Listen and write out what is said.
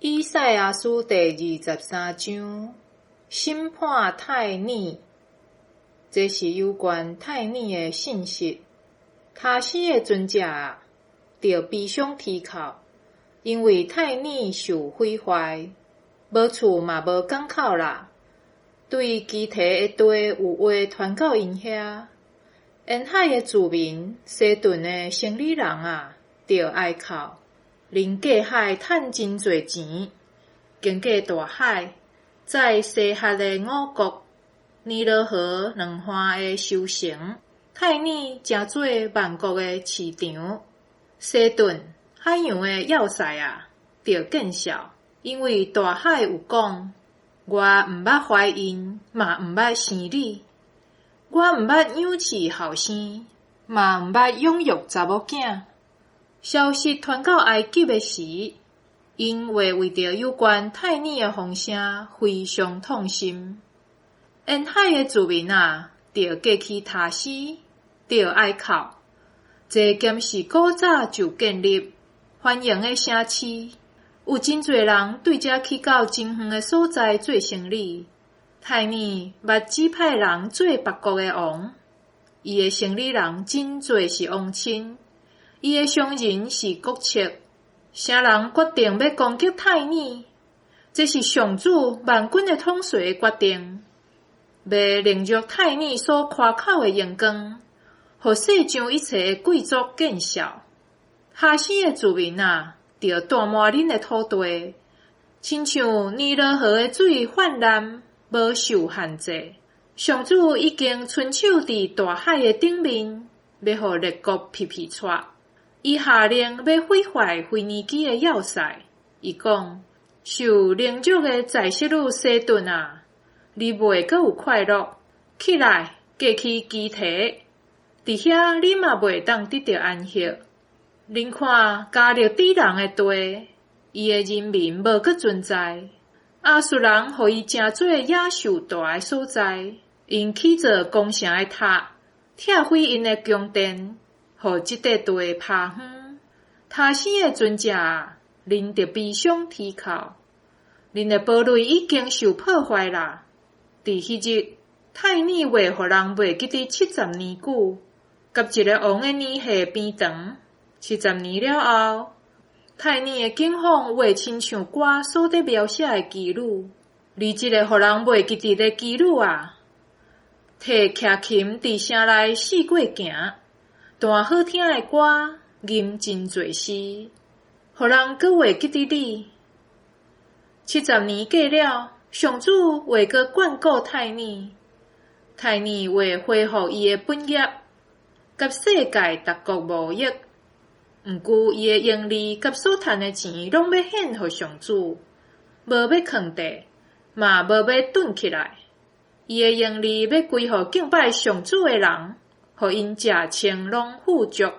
以賽亞書第23章，審判泰爾，這是有關泰爾的信息。他施的船隻啊，著悲傷啼哭，因為泰爾受毀壞，無厝嘛無港口啦。對基提的地有話傳到𪜶遐，沿海的住民，西頓的生理人啊，著哀哭。恁過海趁真濟錢，經過大海，載西礐的五穀，尼羅河兩岸的收成，泰爾成做萬國的市場。西頓海洋的要塞啊，著見笑，因為大海有講：我毋捌懷孕，嘛毋捌生理；我毋捌養飼後生，嘛毋捌養育查某囝。消息傳到埃及的時，𪜶會為著有關泰爾的風聲非常痛心。沿海的住民啊，著過去他施，著哀哭。這兼是古早就建立繁榮的城市，有真濟人對遮去到真遠的所在做生理。泰爾捌指派人做別國的王，伊的生理人真濟是王親。伊的商人是國策，啥人決定欲攻擊泰爾？這是上主萬軍的統帥的決定，欲凌辱泰爾所誇口的榮光，予世上一切的貴族見笑。哈斯的住民啊，著蹛滿恁的土地，親像尼羅河的水泛濫，無受限制。上主已經伸手佇大海的頂面，欲予列國皮皮掣。伊下令欲毀壞腓尼基的要塞。伊講：受凌辱的在室女西頓啊，你袂閣有快樂。起來，過去基提，佇遐你嘛袂當得著安息。恁看迦勒底人的地，伊的人民無閣存在。亞述人予伊成做野獸蹛的所在，𪜶起造攻城的塔，拆毀𪜶的宮殿。予這塊地拋荒，他施的船隻啊，恁著悲傷啼哭，恁的堡壘已經受破壞啦。佇彼日，泰爾會予人袂記得七十年久，佮一个王的年歲變長。七十年了後，泰爾的境況會親像歌所佇描寫的妓女。你這个予人袂記得的妓女啊，提徛琴佇城內四界行。彈好聽的歌，吟真濟詩，予人閣會記得你。七十年過了，上主會閣眷顧泰爾，泰爾會恢復伊的本業，佮世界逐國貿易。毋過伊的盈利佮所趁的錢，攏欲獻予上主，無欲囥地，嘛無欲囤起來。伊的盈利欲歸予敬拜上主的人。予𪜶食穿攏富足。